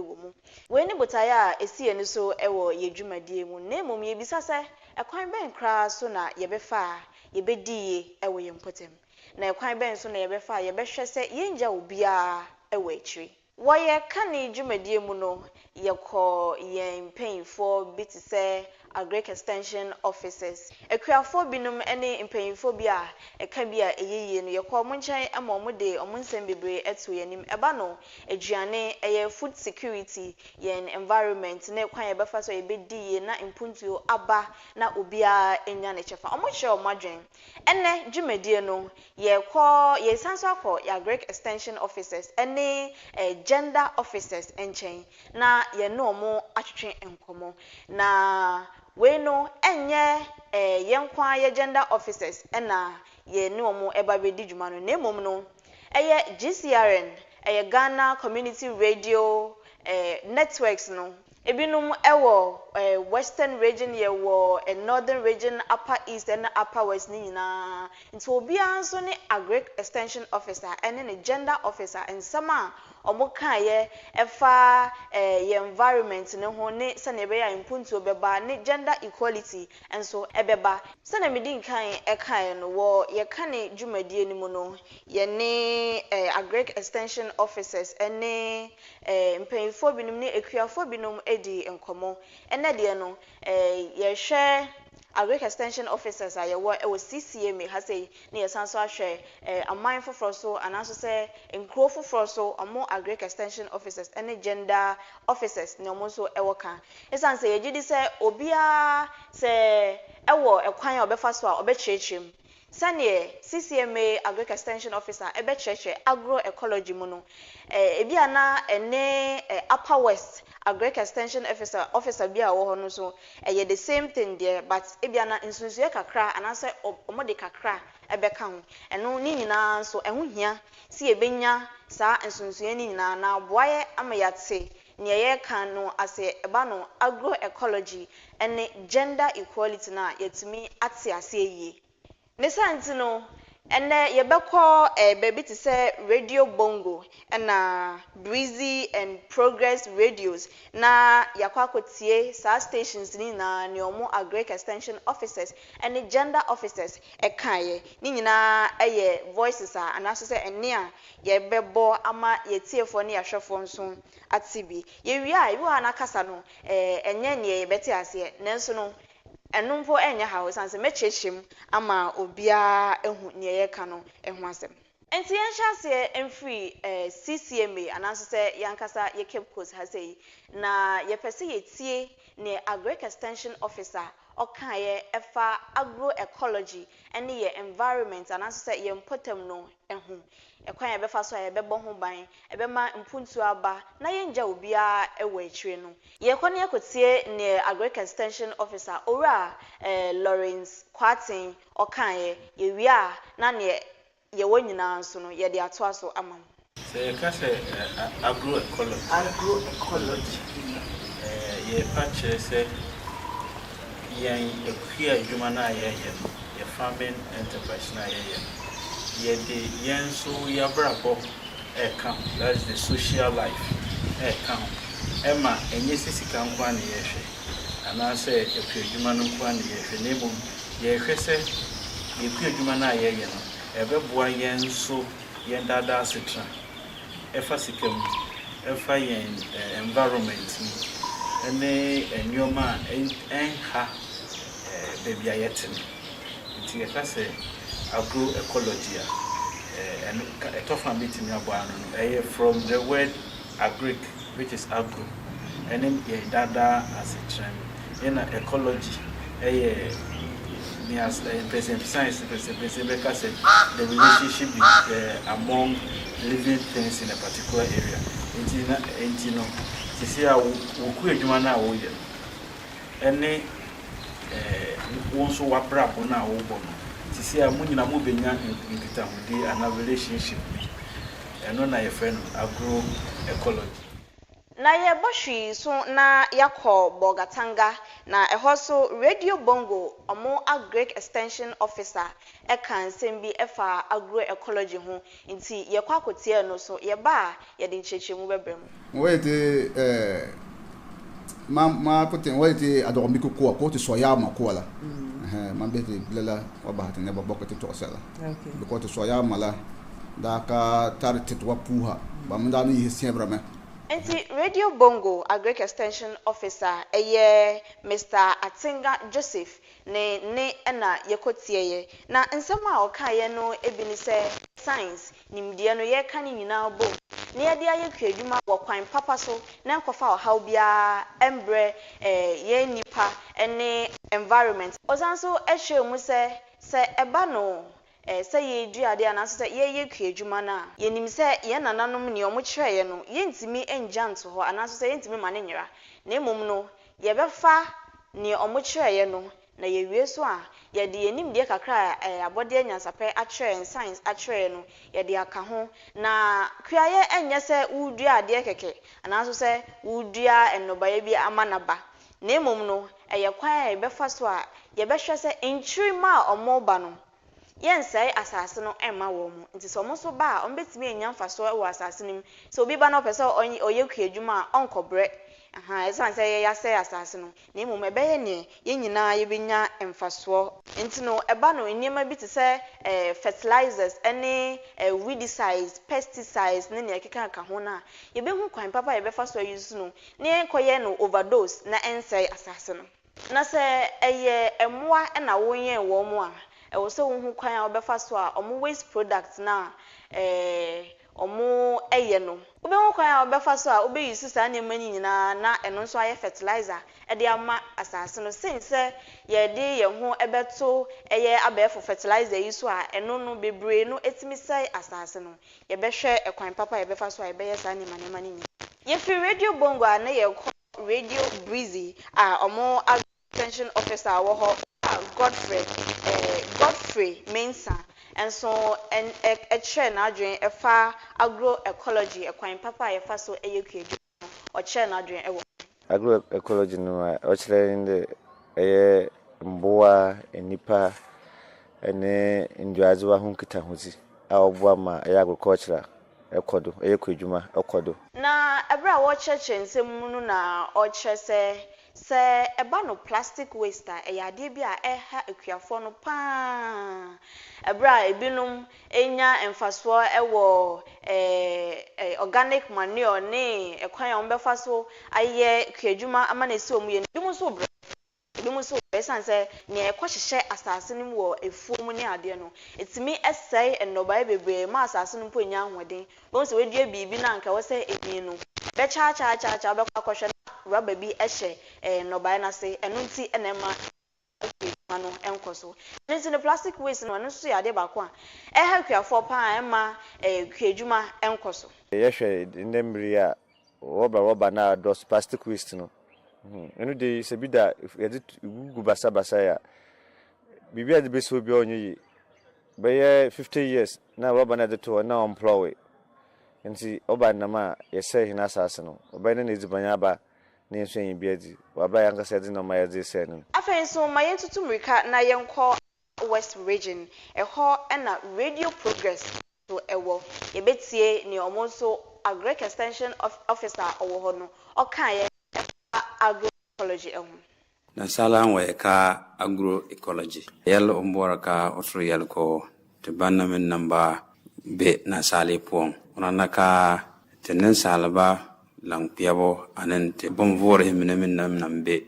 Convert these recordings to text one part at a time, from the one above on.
wɔ mu. Wei ne botaeɛ a ɛsi yɛn so wɔ yɛn dwumadie mu, na mmom yɛbisa sɛ, ɛkwan bɛn koraa so na yɛbɛfa a yɛbɛdi yie wɔ yɛn mpɔtam? Na ɛkwan bɛn so na yɛbɛfa a yɛbɛhwɛ sɛ yɛngya obiara wɔ akyiri? Wɔ yɛn kane dwumadie mu no, yɛkɔ yɛn mpanyinfoɔ bi te sɛ Agric Extension Officers, akuafoɔ binom ne mpanyinfoɔ bi a ɛka bi a ɛyɛ yie no, yɛkɔ wɔn nkyɛn ma wɔn de wɔn nsɛm bebree to yɛn anim. Ɛba no aduane, ɛyɛ food security, yɛn environment ne kwan yɛbɛfa so a yɛbɛdi yie na mpuntuo aba na obiara anya ne kyɛfa. Wɔn kyerɛ wɔn adwene. Ɛnɛ dwumadie no, yɛkɔ yɛsan so akɔ yɛ Agric Extension Officers ne gender officers nkyɛn na yɛne wɔn atwetwe nkɔmmɔ. Na wei no ɛnyɛ yɛn nko ara yɛ gender officers ɛna yɛne wɔn ɛba bɛdi dwuma no, na mmom no ɛyɛ GCRN, ɛyɛ Ghana Community Radio Networks no. Ebinom ɛwɔ Western Region, yɛwɔ Northern Region, Upper East ɛne Upper West ne nyinaa. Nti obiara nso ne Agric Extension Officer ɛne ne gender officer, nsɛm a wɔn kaeɛ ɛfa yɛn environment ne ho ne sɛnea ɛbɛyɛ a mpuntuo bɛba ne gender equality nso ɛbɛba. Sɛnea medi nkan ɛkaeɛ no, wɔ yɛka ne dwumadie no mu no, yɛne Agric Extension Officers ɛne mpanyinfoɔ binom ne akuafoɔ binom edi nkɔmmɔ. Ɛnɛ deɛ no, yɛhwɛ Agric Extension Officers a yɛwɔ ɛwɔ CCMA ha sei, ne yɛsan so ahwɛ aman foforɔ so anaasɔ sɛ nkuro foforɔ so ɔmo Agric Extension Officers ɛne gender officers ne ɔmo nso ɛwɔ ka. Ɛsiane sɛ yɛgye di sɛ obiara sɛ ɛwɔ ɛkwan a ɔbɛfa so a ɔbɛkyerɛkyerɛ mu sɛneɛ CCMA Agric Extension Officer ɛbɛkyerɛkyerɛ agroecology mu no, ebi a na ɛne Upper West Agric Extension Officer bi a ɔwɔ hɔ no nso ɛyɛ the same thing deɛ, but ebi a na nsonsoɛ kakra anaasɛ ɔmo de kakra ɛbɛka ho. Ɛno ne nyinaa nso ɛho hia si yɛbɛnya saa nsonsoɛ ne nyinaa na aboa yɛ ama yɛate nea yɛreka no ase. Ɛba no agroecology ɛne gender equality no a, yɛtumi ate aseɛ yie. Ne saa nti no, ɛnɛ yɛbɛkɔ baabi te sɛ Radio Bongo ɛna Breezy and Progress Radios na yɛakɔ akɔtie saa stations ne nyinaa nea ɔmo Agric Extension Officers ɛne gender officers ɛkaeɛ. Ne nyinaa ɛyɛ voices a anaasɛ sɛ ɛne a yɛbɛbɔ ama yɛtiefoɔ ne yɛahwɛfoɔ nso ate bi. Yɛwie a, ebi wɔ ha n'akasa no ɛnyɛ nea yɛbɛte aseɛ, nanso no ɛno mpo ɛnyɛ ha, ɛsiane sɛ mɛkyerɛkyerɛ mu ama obiara ehu nea yɛka no ɛho asɛm. Nti yɛnhyɛ aseɛ mfiri CCMA anaasɛ sɛ yɛankasa yɛ Cape Coast ha sei, na yɛpɛ sɛ yɛtie nea Agric Extension Officer ɔkaeɛ ɛfa agroecology ɛne yɛ environment anaasɛ sɛ yɛn mpɔtam no ɛho ɛkwan a yɛbɛfa so a yɛbɛbɔ ho ban, ɛbɛma mpuntuo aba na yɛngya obiara ɛwɔ akyire no. Yɛkɔ ne yɛkɔtie nea Agric Extension Officer, Owura Lawrence Kwaten, ɔkaeɛ. Yɛwie a, na neɛ yɛwɔ nyinaa nso no yɛde atoa so ama mo. Sɛ yɛka sɛ agroecology, agroecology, yɛpa kyerɛ sɛ yɛn akua adwuma no a yɛyɛ no, yɛ farming enterprise no a yɛyɛ no, yɛde yɛn nso yɛabrabɔ ɛka ho, that is the social life ɛka ho. Ɛma ɛnyɛ sɛ sika nko ara na yɛhwɛ anaasɛ akua adwuma no nko ara na yɛhwɛ, na mmom yɛhwɛ sɛ yɛkua adwuma no a yɛyɛ no ɛbɛboa yɛn nso yɛn daadaa asetena, ɛfa sika mu, ɛfa yɛn environment mu ɛne nneɛma a ɛnha baabi a yɛte no. Nti yɛka sɛ agroecology a, ɛno ɛtɔ fa bɛtumi abɔ ano no, ɛyɛ from the word agric, which is agro, ɛne yɛn daadaa asetena mu, ɛna ecology ɛyɛ nea mpɛsɛmpɛ science mpɛsɛmpɛsɛ bɛka sɛ the relationship among living things in a particular area. Nti na nti no sisi a woku adwuma no a woyɛ no ɛne wo nso w'abrabɔ no a wobɔ no sisi a mo nyinaa mobɛnya nkitahodie anaa relationship bi. Ɛno na yɛfrɛ no agroecology. Na yɛbɔ hwee so na yɛakɔ Bolgatanga, na ɛhɔ so Radio Bongo ɔmo Agric Extension Officer ɛka nsɛm bi ɛfa agroecology ho, nti yɛkɔ akɔtie no so yɛba a yɛde nkyerɛkyerɛmu bɛbrɛ mu. Wọ́n yẹ ti ɛɛ ma ma ko ten wọ́n yẹ ti a dɔgɔmbi ko koa ko ti sɔya ma koa la ma bɛ ti bila la wa baha ti ne ba bɔkɛ ti tɔgɔ la because ti sɔya ma la daa ka tari ti wa puuha ba mi daa ni yihi sɛbra mɛ. Nti Radio Bongo Agric Extension Officer ɛyɛ Mr Atenga Joseph ne ne ɛna yɛkɔtieɛ, na nsɛm a ɔkaeɛ no ebi ne sɛ science nimdeɛ no yɛka ne nyinaa bom na yɛde ayɛ kuadwuma wɔ kwan papa so na nkɔfa ɔhaw biara mbrɛ yɛn nipa ne environment. Ɔsan so ɛhyɛ mu sɛ sɛ ɛba no sɛ yɛdua adeɛ anaasɛ sɛ yɛyɛ kuadwuma no a, yɛnim sɛ yɛn nananom nea ɔmo kyerɛeɛ no yɛntumi ngya nto hɔ anaasɛ sɛ yɛntumi ma ne nyera, na mmom no yɛbɛfa nea ɔmo kyerɛeɛ no na yɛwie so a yɛde yɛn nimdeɛ kakra a abɔdeɛ nyansapɛ akyerɛ yɛn, science akyerɛ no, yɛde aka ho. Na kuayɛ ɛnyɛ sɛ wodua adeɛ kɛkɛ anaasɛ sɛ wodua nnɔbaeɛ bi ama naba, na mmom no ɛyɛ kwan a yɛbɛfa so a yɛbɛhwɛ sɛ nkyirimma a ɔmo ba no yɛnsɛe asase no mma wɔn mu, nti sɛ ɔmo nso ba a ɔmo bɛtumi anya mfasoɔ wɔ asase no mu. Sɛ obi ba na ɔpɛ sɛ ɔyɛ kuadwuma a ɔnkɔbrɛ aha ɛsiane sɛ yɛyɛ asɛe asase no, na mmom ɛbɛyɛ neɛ yɛn nyinaa yɛbɛnya mfasoɔ. Nti no ɛba no nneɛma bi te sɛ fertilizers ɛne weedicides, pesticides ne nea ɛkeka ka ho no a, yɛbɛhu kwan papa a yɛbɛfa so ayi so no na yɛnkɔyɛ no overdose na ɛnsɛe asase no. Na sɛ ɛyɛ mmoa ɛna wɔnyɛn wɔn mu a, ɛwɔ sɛ wohu kwan a wɔbɛfa so a ɔmo waste product na ɔmo ɛyɛ no, wobɛhu kwan a wɔbɛfa so a wobɛyi so saa nneɛma no nyinaa na ɛno nso ayɛ fertilizer ɛde ama asase no sen sɛ yɛde yɛn ho ɛbɛto ɛyɛ abɛɛfo fertilizer yi so a ɛno no bebree no etumi sɛe asase no. Yɛbɛhwɛ ɛkwan papa a yɛbɛfa so a yɛbɛyɛ saa nneɛma nneɛma no nyinaa. Yɛfiri Radio Bongo a na yɛkɔ Radio Breezy a ɔmo extension officer a wɔ hɔ a Godfrey Mensah nso ɛkyerɛ n'adwene ɛfa agroecology, ɛkwan papa a yɛfa so ɛyɛ kuadwuma no, ɔkyerɛ n'adwene ɛwɔ. Agroecology no a ɔkyerɛ ne dɛ ɛyɛ mboa, nnipa ne nduadzewa ho nkitahodzi a ɔboa ma ɛyɛ agriculture ɛkɔ do, ɛyɛ kuadwuma ɛkɔ do. Na ɛberɛ a wɔrekyerɛkyerɛ nsɛm mu no na ɔrekyerɛ sɛ sɛ ɛba no plastic waste a, ɛyɛ adeɛ bi a ɛha akuafoɔ no paa, ɛberɛ a ebinom nya mfasoɔ ɛwɔ ɛɛ ɛɛ organic manure ne ɛkwan a wɔbɛfa so ayɛ kuadwuma ama no esi wɔn yie no, ebinom nso brɛ, ebinom nso brɛ ɛsiane sɛ nea ɛkɔhyehyɛ asase no mu wɔ efuo mu ne adeɛ no etumi ɛsɛe nnɔbaeɛ bebree ma asase no mpo nya ahoɔden. Wɔn sɛ wɔadua biribi na anka ɛwɔ sɛ enyin no bɛkyaakyaakyaakyaa, wobɛkɔ akɔhwɛ na rɔba bi hyɛ nnɔbaeɛ no ase. Ɛno nti ɛna ɛma adwuma no nkɔ so. Ɛno nti no plastic waste no, ɛno nso yɛ adeɛ baako a ɛha akuafoɔ paa a ɛma kuadwuma nkɔ so. Yɛhwɛ ndɛ mmere a rɔba rɔba na adɔso, plastic waste no, ɛno de sɛ bi da yɛde gugu basabasa a biribi a yɛde bɛsi hɔ biara ɔnyɛ yie. Bɛyɛ 50 years na rɔba no a yɛde to hɔ na ɔmplɔwe, nti ɔba nam a yɛsɛe hɛn asase no, ɔbɛyɛ ne na edziban aba na yɛn nso yɛnya bi adi wɔ abere a yɛn ankasa yɛde nneɛma yɛde sɛe no. Afei nso ma yɛntutu mmirika na yɛnkɔ West Region, ɛhɔ ɛna Radio Progress so ɛwɔ. Yɛbɛtie nea ɔmo nso Agric Extension Officer a ɔwɔ hɔ no ɔkaeɛ ɛfa agroecology ɛho. Nansala n waya ka agroecology yɛl o n bɔra ka o tiri yɛli ko ti banna mini namba be nansaali poɔŋ ona na ka ti ninsaalba laŋkpɛbo ane ti binvuurihi mine meŋ naŋ naŋ be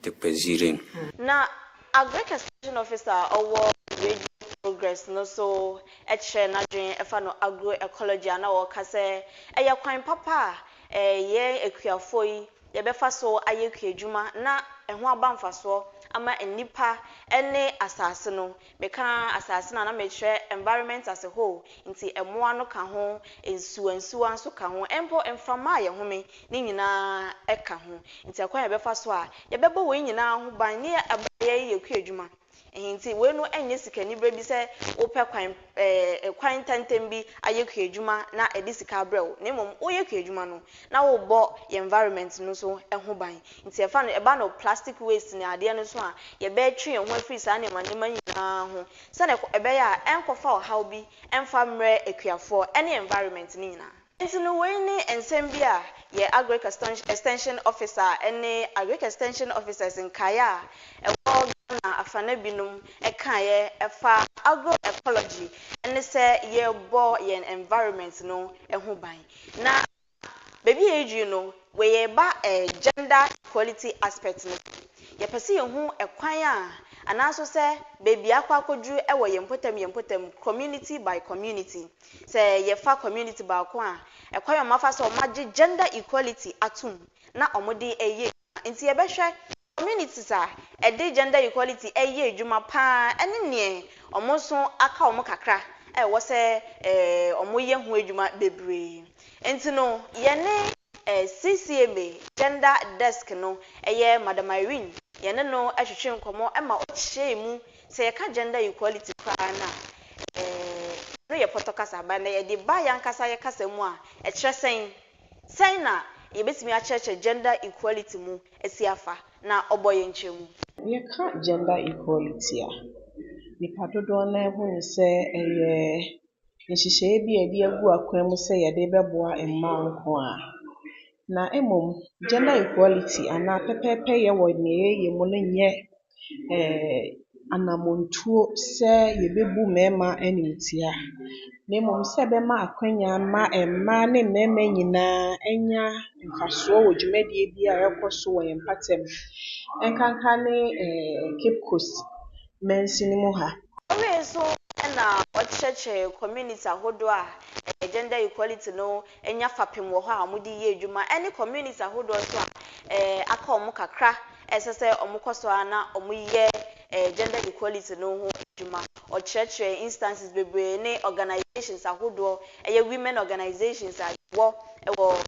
ti kpɛ ziiriŋ. Na Agric Extension Officer a ɔwɔ Radio Progress no so ɛkyerɛ n'adwene ɛfa no agroecology a na wɔka sɛ ɛyɛ kwan papa a ɛyɛ akuafoɔ yi yɛbɛfa so ayɛ kuadwuma na ɛho aba mfasoɔ ama nnipa ne asase no. Meka asase no a na mekyerɛ environment as a whole, nti mmoa no ka ho, nsuwa nsuwa nso ka ho, mpo mframa a yɛhome ne nyinaa ɛka ho. Nti ɛkwan a yɛbɛfa so a yɛbɛbɔ wɔn nyinaa ho ban ne ɛbɛ a yɛyɛ kuadwuma. Nti wei no nyɛ sikaniberɛ bi sɛ wopɛ kwan kwan ntɛmntɛm bi ayɛ kuadwuma na ɛde sika abrɛ wo, na mmom woyɛ kuadwuma no na wobɔ yɛn environment no nso ho ban. Nti ɛfa no ɛba no plastic waste ne adeɛ no nso a, yɛbɛtwe yɛn ho afiri saa nneɛma nneɛma nyinaa ho sɛdeɛ ɛbɛyɛ a ɛnkɔfa ɔhaw bi ɛmfa mmrɛ akuafoɔ ne environment no nyinaa. Nti no wei ne nsɛm bi a yɛ Agric Extension Officer ne Agric Extension Officers nkaeɛ a ɛwɔ Ghana afana binom kaeɛ ɛfa agroecology ne sɛ yɛrebɔ yɛn environment no ho ban. Na baabi a yɛduru no, wɔ yɛreba gender equality aspect no so, yɛpɛ sɛ yɛhu ɛkwan a anaaso sɛ baabi akɔ akɔduru wɔ yɛn mpɔtam yɛn mpɔtam, community by community. Sɛ yɛfa community baako a, ɛkwan a wɔafa so a wɔagye gender equality atom na wɔde reyɛ adwuma. Nti yɛbɛhwɛ communities a ɛde gender equality ɛyɛ adwuma paa ɛne neɛ wɔn nso aka wɔn kakra a ɛwɔ sɛ wɔyɛ ho adwuma bebree. Nti no yɛne CCMA gender desk no, ɛyɛ Madam Irene, yɛne no ɛhwehwɛ nkɔmmɔ ma ɔkyerɛ mu sɛ yɛka gender equality koraa no a, no yɛ pɔtɔ kasa ba na yɛde ba yɛn ankasa yɛ kasa mu a, ɛkyerɛ sɛn? Sɛn na yɛbɛtumi akyerɛkyerɛ gender equality mu asi afa na ɔbɔ yɛn nkyɛn mu? Yɛka gender equality a, nipa dodoɔ no hu ne sɛ ɛyɛ nhyehyɛeɛ bi a yɛde agu akwan mu sɛ yɛde bɛboa mmaa nko a. Na mmom gender equality anaa pɛpɛɛpɛyɛ wɔ nea yɛyɛ mu no nyɛ anammɔntuo sɛ yɛbɛbu mmarima animtia. Na mmom sɛ ɛbɛma akwanya ma mmaa ne mmarima nyinaa anya mfasoɔ wɔ dwumadie bi a ɛrekɔ so wɔ yɛn mpɔtam. Nkanka ne Cape Coast mansini mu ha. Ɔwie nso na ɔkyerɛkyerɛ community ahodoɔ a gender equality no anya fapem wɔ hɔ a wɔde yɛ adwuma, ɛne community ahodoɔ nso a aka wɔn kakra ɛsɛ sɛ wɔkɔ so a na wɔyɛ gender equality no ho adwuma. Ɔkyerɛkyerɛ instances bebree ne organizations ahodoɔ, ɛyɛ women organizations a wɔ ɛwɔ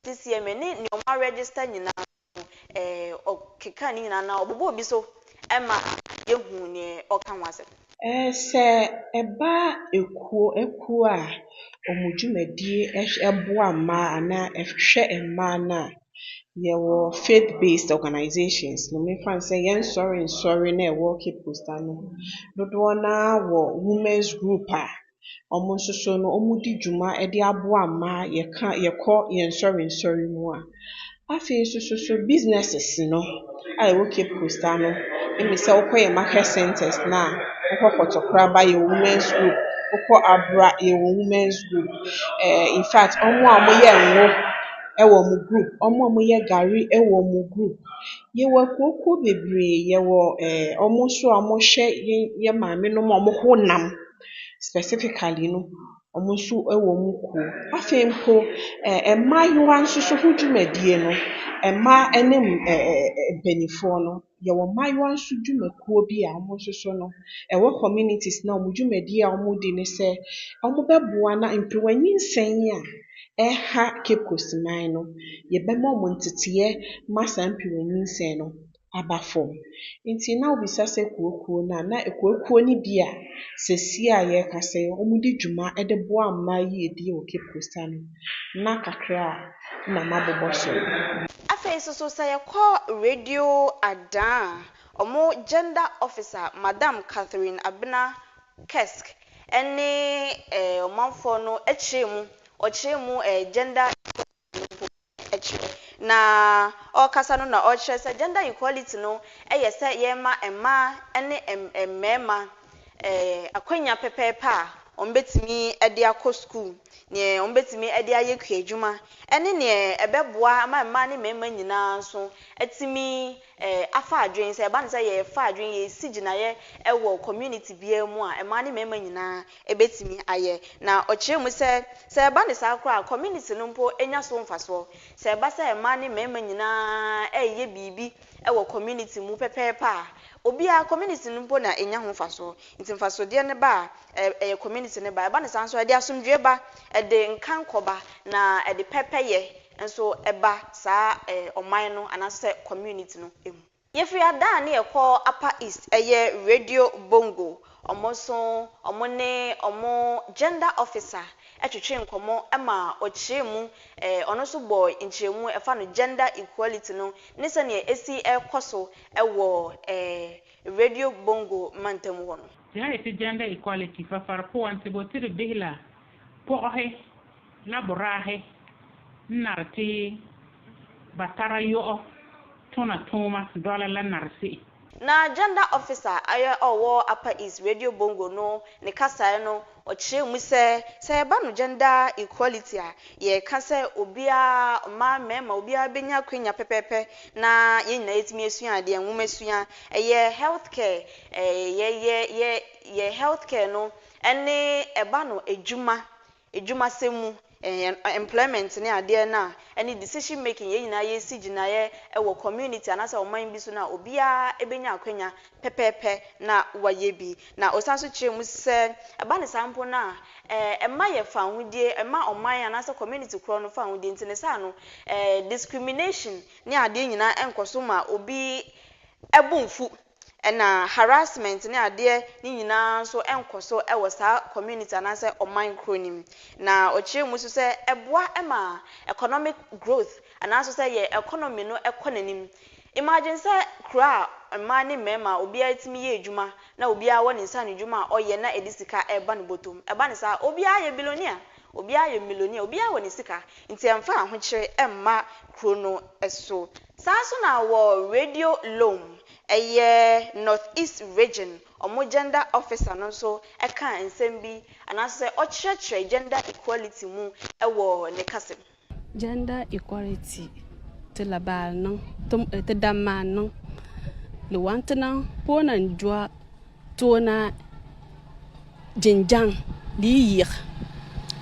CCMA ne nea wɔn register nyinaa no, ɔkeka ne nyinaa na ɔbobɔ obi so ɛma yɛhu nea ɔka ho asɛm. Sɛ ɛba ekuo ekuo a wɔn dwumadie ɛboa mmaa anaa ɛhwɛ mmaa no a, yɛwɔ faith based organizations no. Memfa no sɛ yɛn nsɔre nsɔre na ɛwɔ Cape Coast ano. Dodoɔ naa wɔ women's group a wɔn nso so no wɔdi dwuma de aboa mmaa. Yɛka yɛkɔ yɛn nsɔre nsɔre mu a, afei nso so businesses no a ɛwɔ Cape Coast ano, ɛmi sɛ wokɔ yɛn market centers na wokɔ Kɔtɔkoraba, yɛwɔ women's group, wokɔ Abra, yɛwɔ women's group. In fact, wɔn a wɔyɛ ngo ɛwɔ wɔn group, wɔn a wɔyɛ gari ɛwɔ wɔn group. Yɛwɔ akuokuo bebree. Yɛwɔ wɔn nso a wɔhwɛ yɛn maame nom a wɔho nam specifically no, wɔn nso wɔ wɔn kuo. Afei mpo mmaayewa nso so ho dwumadie no, mmaa ne mpanimfoɔ no, yɛwɔ mmaayewa nso dwumakuo bi a wɔn nso so no ɛwɔ communities, na wɔn dwumadie a wɔredi ne sɛ wɔbɛboa na mperewanyinsɛn a ɛha Cape Coast man no, yɛbɛma wɔn nteteeɛ ma saa mperewanyinsɛn no aba fam. Nti na wobisa sɛ kuokuo no a, na ekuokuo no bi a seesei a yɛrekasa yi, wɔdi dwuma de boa mmaa yiedie wɔ Cape Coast ano na kakra a na mabobɔ so. Afei nso so sɛ yɛkɔ Radio Adaa a, ɔmo gender officer Madam Catherine Abena Kesk ɛne ɔmanfoɔ no akyerɛ mu, ɔkyerɛ mu gender equality akyerɛ na ɔrekasa no na ɔrekyerɛ sɛ gender equality no yɛ sɛ yɛrema mmaa ne mmarima akwanya pɛpɛɛpɛ a wɔbɛtumi de akɔ sukuu, nea wɔbɛtumi de ayɛ kuadwuma, ne nea ɛbɛboa ama mmaa ne mmarima nyinaa nso atumi afa adwene. Sɛ ɛba no sɛ yɛfa adwene, yɛsi gyinaeɛ wɔ community biara mu a, mmaa ne mmarima nyinaa bɛtumi ayɛ. Na ɔkyerɛ mu sɛ sɛ ɛba no saa koraa a, community no mpo nya so mfasoɔ. Sɛ ɛba sɛ mmaa ne mmarima nyinaa ɛreyɛ biribi wɔ community mu pɛpɛɛpɛ a, obiara, community no mpo na ɛnya ho mfasoɔ. Nti mfasodeɛ no ba a, ɛyɛ community no ba. Ɛba no saa nso, ɛde asomdwoe ba, ɛde nkankɔ ba, na ɛde pɛpɛyɛ nso ɛba saa ɔman no anaasɛ community no mu. Yɛfiri Ada a ne yɛkɔ Upper East ɛyɛ Radio Bongo, ɔmo nso ɔmo ne ɔmo gender officer twetwe nkɔmmɔ ma ɔkyerɛ mu, ɔno nso bɔɔ nkyerɛmu ɛfa no gender equality no ne sɛnea ɛsi ɛrekɔ so wɔ Radio Bongo mantam hɔ no. Tɩ sã yetɩ gender equality farfar pʋgẽ tɩ bo tɩ d bɩs la pɔgse la bʋraasɩ n nar tɩ ba tara yɔ'ɔ tõna tõoma dɔla la nar se'em. Na gender officer ayɛ ɔwɔ Upper East Radio Bongo no ne kasaeɛ no, ɔkyerɛ mu sɛ sɛ yɛba no gender equality a, yɛreka sɛ obiara, mmaa, mmarima, obiara bɛnya akwanya pɛpɛɛpɛ na yɛn nyinaa yɛtumi asua adeɛ, nwoma sua, ɛyɛ health care, yɛ yɛ yɛ health care no ɛne ɛba no adwuma adwumasɛm mu, employment ne adeɛ no a ɛne decision making, yɛn nyinaa yɛsi gyinaeɛ wɔ community anaasɛ ɔman bi so no a, obiara bɛnya akwanya pɛpɛɛpɛ na wayɛ bi. Na ɔsan so kyerɛ mu sɛ ɛba ne saa mpo no a, ɛma yɛ fa ahodie, ɛma ɔman anaasɛ community korɔ no fa ahodie, nti ne saa no discrimination ne adeɛ nyinaa ɛnkɔ so ma obi ɛbo mfu, ɛna harassment ne adeɛ ne nyinaa nso ɛnkɔ so ɛwɔ saa community anaasɛ ɔman koro nim. Na ɔkyerɛ mu nso sɛ ɛboa ma economic growth anaasɛ sɛ yɛ economy no ɛkɔ n'anim. Imagine sɛ kuro a mmaa ne mmarima obiara tumi yɛ adwuma na obiara wɔ ne nsa ne dwuma a ɔyɛ na ɛde sika ɛreba ne bɔtɔm. Ɛba ne saa, obiara yɛ billionaire, obiara yɛ millionaire, obiara wɔ ne sika, nti ɛmfa ahokyere ɛmma kuro no so. Saa nso na wɔ Radio Lom, ɛyɛ North East Region, ɔmo gender officer no nso ɛka nsɛm bi anaasɛ ɔkyerɛkyerɛ gender equality mu ɛwɔ ne kasa mu. Gender equality tɩ la baal niŋ tɩ dam maan niŋ li wan tɩ niŋ poona n dua toona jinjaŋ li yi yiɣ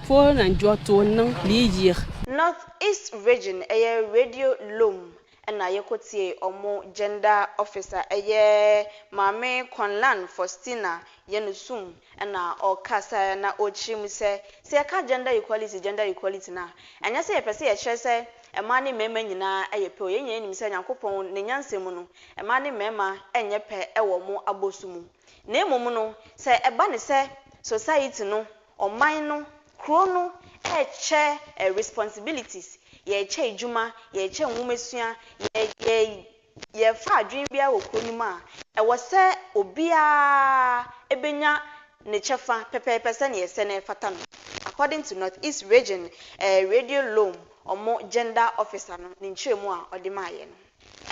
poona n dua toon niŋ li yi yiɣ. North East Region, ɛyɛ Radio Lom, ɛna yɛkɔtie ɔmo gender officer, ɛyɛ Maame Conlan Faustina Yɛnusum, ɛna ɔkasa na ɔkyerɛ mu sɛ sɛ yɛka gender equality, gender equality na ɛnyɛ sɛ yɛpɛ sɛ yɛkyerɛ sɛ mmaa ne mmarima nyinaa yɛ pɛ o. Yɛn nyinaa nim sɛ Nyankopɔn ne nyansa mu no, mmaa ne mmarima nyɛ pɛ wɔ ɔmo abɔso mu, na mmom no sɛ ɛba ne sɛ society no, ɔman no, kuro no ɛrekyɛ responsibilities, yɛrekyɛ adwuma, yɛrekyɛ nwomasua, yɛ yɛ yɛfa adwene biara wɔ kuro no mu a, ɛwɔ sɛ obiara ebenya ne kyɛfa pɛpɛɛpɛ sɛnea ɛsɛ na ɛfata no. According to North East Region Radio Lom ɔmo gender officer no ne nkyerɛmu a ɔde maayɛ no.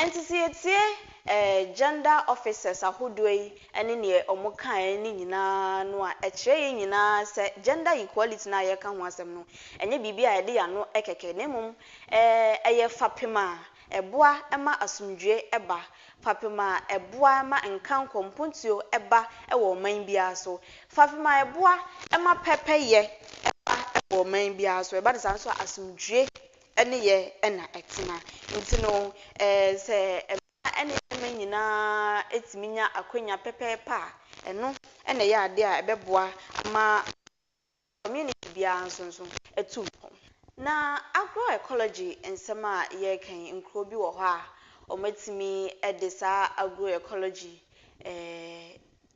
Nti sɛ yɛtie gender officers ahodoɔ yi ne neɛ ɔmo kaeɛ ne nyinaa no a, ɛkyerɛ yɛn nyinaa sɛ gender equality no a yɛka ho asɛm no, ɛnyɛ biribi a yɛde yɛn ano kɛkɛ, na mmom ɛyɛ fapem a ɛboa ma asomdwie ɛba, fapem a ɛboa ma nkankɔ mpontuo ɛba ɛwɔ ɔman biara so, fapem a ɛboa ma pɛpɛyɛ ɛba ɛwɔ ɔman biara so. Ɛba ne saa nso a, asomdwie ɛne yɛ ɛna ɛtena. Nti no sɛ mmaa ɛne mmarima nyinaa etumi nya akonnwa pɛpɛɛpɛ a, ɛno ɛna ɛyɛ adeɛ a ɛbɛboa ama community biara nso atu mpɔn. Na agroecology nsɛm a yɛreka yi, nkuro bi wɔ hɔ a wɔatumi de saa agroecology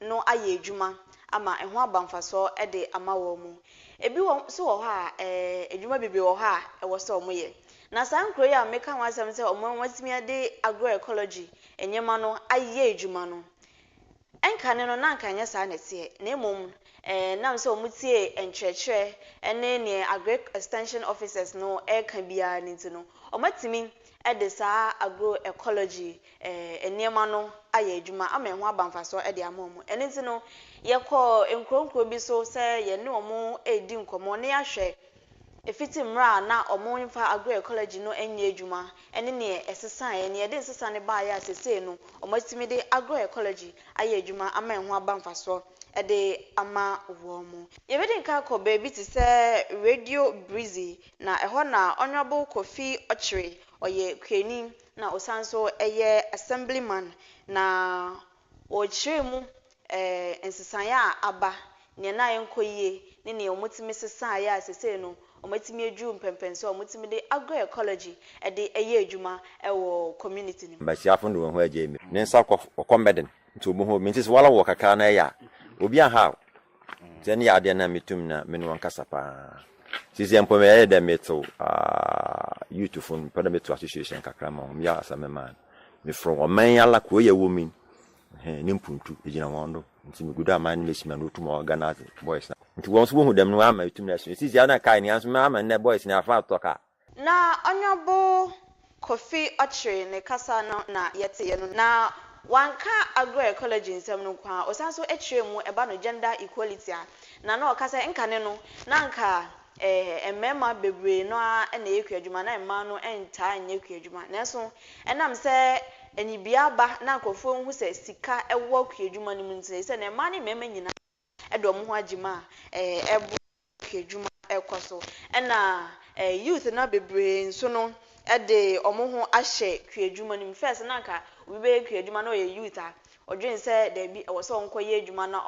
no ayɛ adwuma ama ɛho aba mfasoɔ de ama wɔn mu. Ebi wɔ nso wɔ hɔ a adwuma bebree wɔ hɔ a ɛwɔ sɛ wɔyɛ. Na saa nkuro yi a meka ho asɛm sɛ wɔatumi de agroecology nneɛma no ayɛ adwuma no, ɛnkane no na anka nyɛ saa na ɛteɛ, na mmom nam sɛ wɔtie nkyerɛkyerɛ ne nea agric extension officers no ɛreka biara ne nti no, wɔatumi de saa agroecology nneɛma no ayɛ adwuma ama ɛho aba mfasoɔ de ama wɔn. Ɛno nti no, yɛkɔ nkuro nkuro bi so sɛ yɛne wɔn redi nkɔmmɔ na yɛahwɛ efiti mmerɛ a na wɔn mfa agroecology no nyɛ adwuma ne nea ɛsesaeɛ, nea yɛde nsesa no baeɛ a seesei no wɔatumi de agroecology ayɛ adwuma ama ɛho aba mfasoɔ de ama wɔn. Yɛbɛdi nka akɔ baabi te sɛ Radio Breezy, na ɛhɔ na Honourable Kofi Ɔkyere, ɔyɛ kuani na ɔsan so yɛ assemblyman, na ɔrekyerɛ mu nsesaeɛ a aba, nea na ɛnkɔ yie ne nea wɔtumi sesaeɛ a seesei no wɔatumi aduru mpɛnpɛnsoɔ a wɔtumi de agroecology de yɛ adwuma wɔ community no mu. Mbasiafo no de hɔn ho agye emi. Ne nsa kɔ ɔkɔ mbɛden ntsi obohu obi ntsi sɛ woara wɔ kakra na eyɛ a obi annhaw wo. Ntsi ɛno yɛ adeɛ na metum na me ne wɔn kasa paa. Sisi mpo meyɛ dɛ metsew youth fo no mepɛ dɛ meto association kakra ma wɔn meyɛ asɛm man mefrɛ ɔman yi ala kuro yɛ wɔ mu yi ne mpuntu egyina wɔn do nti megu do a man no mesi ma no otum organize boys na nti wɔn nso wohu dɛm no ama etum na ɛso sisi ana kae nea nso ama nnɛ boys na afa atɔ kaa. Na Honourable Kofi Ɔkyere ne kasa no na yɛteeɛ no, na wanka agroecology nsɛm no nko ara, ɔsan nso kyerɛɛ mu ɛba no gender equality a, na na ɔka sɛ nkane no na anka mmarima bebree no ara na ɛyɛ kuadwuma na mmaa no ntaa nyɛ kuadwuma. Nanso ɛnam sɛ anibue aba na nkurɔfoɔ hu sɛ sika wɔ kuadwuma no mu nti, seesei no mmaa ne mmarima nyinaa de wɔn ho agye mu a ɛboa kuadwuma kɔ so. Ɛna youth no bebree nso no de wɔn ho ahyɛ kuadwuma no mu. First na anka obi bɛyɛ kuadwuma na ɔyɛ youth a, ɔdwene sɛ daabi ɛwɔ sɛ ɔnkɔyɛ adwuma na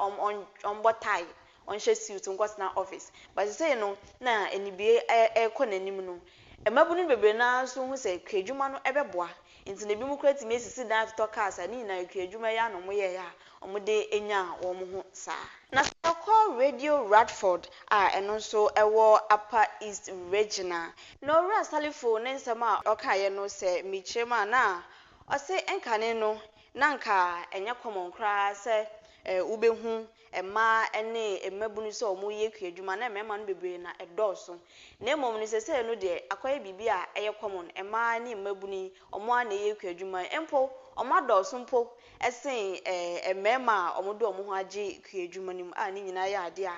ɔmbɔ tie, ɔnhyɛ suit nkɔtena office. But seesei no na anibue ɛrekɔ n'anim no, mmabunu bebree no ara nso hu sɛ kuadwuma no bɛboa. Nti na ebinom koraa tumi asisi dan atotɔ cars a ne nyinaa kuadwuma yi ara na wɔyɛeɛ a wɔde nyaa wɔn ho saa. Na sɛ yɛkɔ Radio Radford a ɛno nso ɛwɔ Upper East Region a, na Owura Salifu ne nsɛm a ɔkaeɛ no sɛ mekyerɛ mu a na ɔse nkane no na nka ɛnyɛ common koraa sɛ wobɛhu mmaa ne mmabunu sɛ wɔreyɛ kuadwuma na mmarima no bebree na ɛdɔɔso. Na mmom no seesei no deɛ akɔyɛ biribi a ɛyɛ common, mmaa ne mmabunu yi wɔn ara na ɛyɛ kuadwuma yi. Mpo wɔn adɔɔso mpo sen mmarima a wɔde wɔn ho agye kuadwuma no mu a ne nyinaa yɛ adeɛ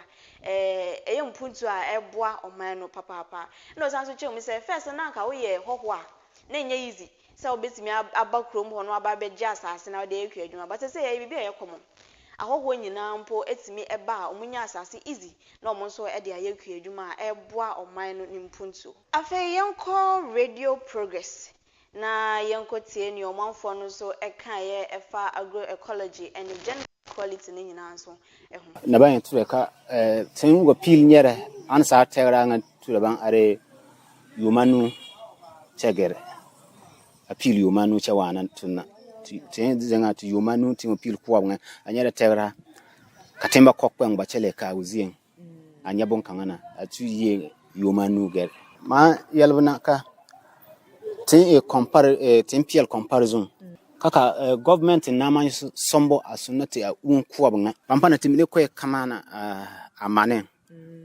a ɛyɛ mpuntuo a ɛboa ɔman no papaapa. Ɛna ɔsan nso kyerɛ mu sɛ first no na anka woyɛ hɔhoɔ a na ɛnyɛ easy sɛ wobɛtumi aba kurom hɔ na waba abɛgye asase na wode ayɛ kuadwuma, but seesei ɛyɛ biribi a ɛyɛ common. Ahɔhoɔ nyinaa mpo tumi ba a wɔnya asase easy na wɔn nso de ayɛ kuadwuma a ɛboa ɔman no ne mpuntuo. Afei yɛnkɔ Radio Progress na yɛnkɔtie nea ɔmanfoɔ no nso kaeɛ ɛfa agroecology ne gender equality no nyinaa nso ho. Na ba yɛn tura ka teŋ wa piili nyɛrɛ a ni saa tɛgra ŋa tura baŋ are yuuma anuu kyɛ gɛrɛ a piili yuuma anuu kyɛ waana tonna teŋ zeŋ a te yuuma anuu teŋ wa piili koɔbo ŋa a nyɛrɛ tɛgra ka teŋ ba kɔ kpɛŋ gba kyɛ leɛ kaa o zieŋ a nyɛ bonkaŋa na a tu yie yuuma anuu gɛrɛ. Maa yɛlbu na ka teŋ e compare teŋ peɛle comparison ka ka government na maŋ sombo a sonna te a uu koɔbo ŋa. Pampana te mine kɔɛ kamaana a maneŋ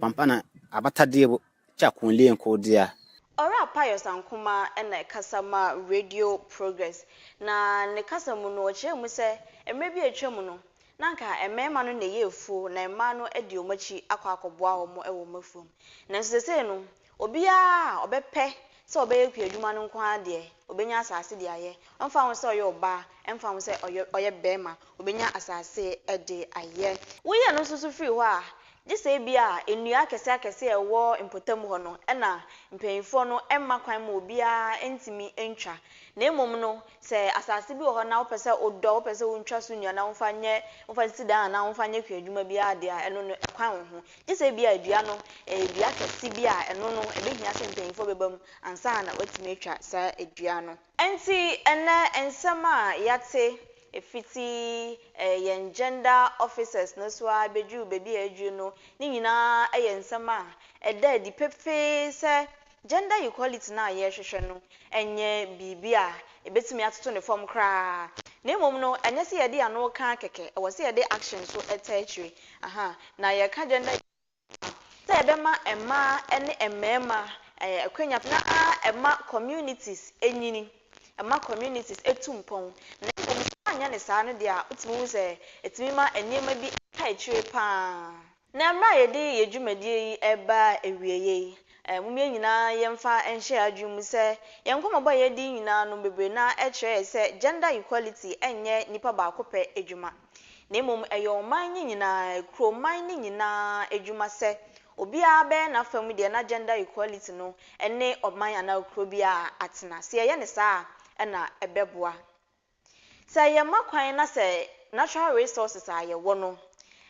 pampana a ba ta deebo kyɛ a koɔ leeŋ k'o deɛ. Owura Pius Ankoma na ɛkasa ma Radio Progress, na ne kasa mu no ɔkyerɛɛ mu sɛ mmerɛ bi a atwa mu no, na anka mmarima no na ɛyɛ afuo na mmaa no adi wɔn akyi akɔ akɔboa wɔn wɔ wɔn afuom. Nanso seesei no, obiara a ɔbɛpɛ sɛ ɔbɛyɛ kuadwuma no nko ara deɛ, ɔbɛnya asase de ayɛ. Ɔmfa ho sɛ ɔyɛ ɔbaa, ɛmfa ho sɛ ɔyɛ ɔyɛ barima, ɔbɛnya asase de ayɛ. Woyɛ no nso so firi hɔ a, gye sɛ ebi a nnua akɛse akɛse a ɛwɔ mpɔtam hɔ no ɛna mpanyinfoɔ no mma kwan ma obiara ntumi ntwa. Na mmom no, sɛ asase bi wɔ hɔ na wopɛ sɛ wodɔ, wopɛ sɛ wontwa so nnua na womfa nyɛ womfa nsi dan anaa womfa nyɛ kuadwuma biara deɛ a, ɛno no ɛkwan wɔ ho. Gye sɛ ebi a dua no ɛyɛ dua kɛse bi a ɛno no ɛbɛhia sɛ mpanyinfoɔ bɛba mu ansa na wɔatumi atwa saa dua no. Nti ɛnɛ nsɛm a yɛate efiti yɛn gender officers no so a bɛduru baabi a aduru no ne nyinaa yɛ nsɛm a ɛda adi pefee sɛ gender equality no a yɛrehwehwɛ no nyɛ biribi a ɛbɛtumi atoto ne fam koraa. Na mmom no, ɛnyɛ sɛ yɛde ano ka kɛkɛ, ɛwɔ sɛ yɛde action nso ɛta akyire. Aha, na yɛka gender sɛ yɛbɛma mmaa ne mmarima akwanya na ɛma communities enyini, ɛma communities etu mpɔn. Na mmom sɛ woanyɛ ne saa no deɛ a, wotumi hu sɛ ɛtumi ma nneɛma bi ka akyire paa. Na mmerɛ a yɛde yɛn dwumadie yi ɛreba awieeɛ yi, mom yɛn nyinaa yɛmfa nhyɛ yɛn adwene mu sɛ yɛn nkɔmmɔbɔ a yɛdi nyinaa no bebree na ɛkyerɛ yɛ sɛ gender equality ɛnyɛ nipa baako pɛ adwuma. Na mmom ɛyɛ ɔman no nyinaa, kuroman no nyinaa adwuma sɛ obiara bɛyɛ n'afa mu deɛ na gender equality no ne ɔman anaa kuro biara atena. Sɛ yɛyɛ ne saa a, ɛna ɛbɛboa. Sɛ yɛma kwan na sɛ natural resources a yɛwɔ no,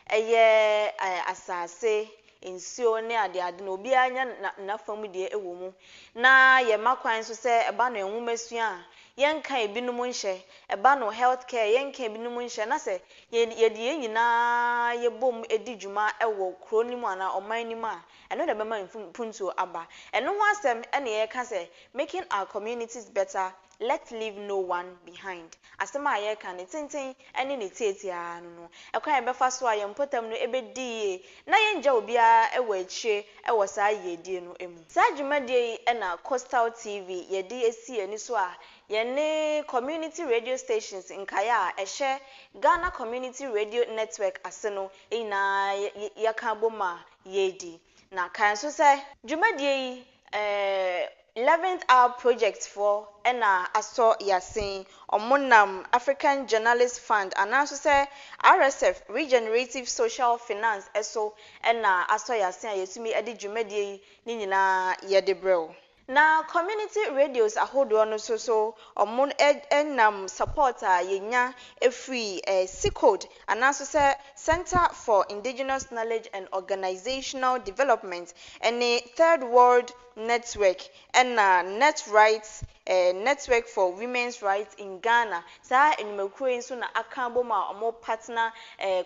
ɛyɛ asase, nsuo ne adeade no, obiara nya n'afa mu deɛ wɔ mu. Na yɛma kwan nso sɛ ɛba no nwomasua a, yɛnka ebinom nhyɛ, ɛba no health care yɛnka ebinom nhyɛ, na sɛ yɛde yɛn nyinaa yɛbom di dwuma wɔ kuro no mu anaa ɔman no mu a, ɛno na ɛbɛma mpuntuo aba. Ɛno ho asɛm na yɛreka sɛ making our communities better, let's leave no one behind. Asɛm a yɛreka ne tenten ne ne tiatia no no, ɛkwan a yɛbɛfa so a yɛn mpɔtam no bɛdi yie na yɛngya obiara wɔ akyire wɔ saa yiedie no mu. Saa dwumadie yi na Coastal TV yɛde asi ani so a yɛne community radio stations nkaeɛ a ɛhyɛ Ghana Community Radio Network ase no nyinaa yɛka abom a yɛredi. Na kae nso sɛ dwumadie yi 11th Hour Project foɔ na asɔ yɛasen. Wɔn nam African Journalist Fund anaa nso sɛ RSF, Regenerative Social Finance so na asɔ yɛasen a yɛtumi de dwumadie yi ne nyinaa yɛde brɛ wo. Na community radios ahodoɔ no nso so wɔn nam support a yɛnya firi CICODE anaa nso sɛ Center for Indigenous Knowledge and Organizational Development ne Third World Network ɛna Net Rights Network for Women's Rights in Ghana. Saa nnwumakuo yi nso na aka abom a wɔn partner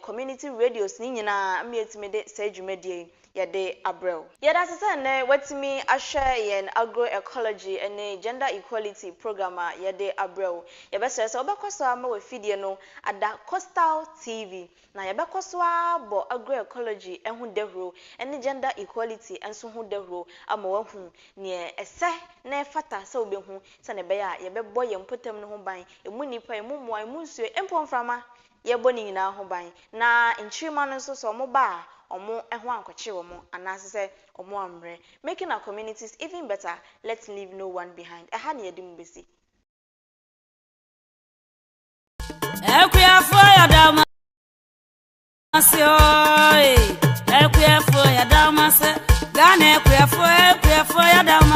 community radios ne nyinaa ama yɛatumi de saa dwumadie yi yɛde abrɛ wo. Yɛda ase sɛ nnɛ woatumi ahwɛ yɛn agroecology ne gender equality program a yɛde abrɛ wo. Yɛbɛsrɛ sɛ wobɛkɔ so ama w'afidie no ada Coastal TV, na yɛbɛkɔ so abɔ agroecology ho dawuro ne gender equality nso ho dawuro ama woahu neɛ ɛsɛ na ɛfata sɛ wobɛhu sɛdeɛ ɛbɛyɛ a yɛbɛbɔ yɛn mpɔtam no ho ban, emu nnipa, emu mmoa, emu nsuo, mpo mframa, yɛbɔ ne nyinaa ho ban. Na nkyirimma no nso sɛ wɔn ba a, wɔn ho ankɔkyere wɔn anaasɛ sɛ wɔn ammrɛ. Making our communities even better, let's leave no one behind. Ɛha na yɛde mu bɛsi. Akuafoɔ yɛda mo ase oe. Akuafoɔ yɛda mo ase. Ghana akuafoɔ, akuafoɔ yɛda mo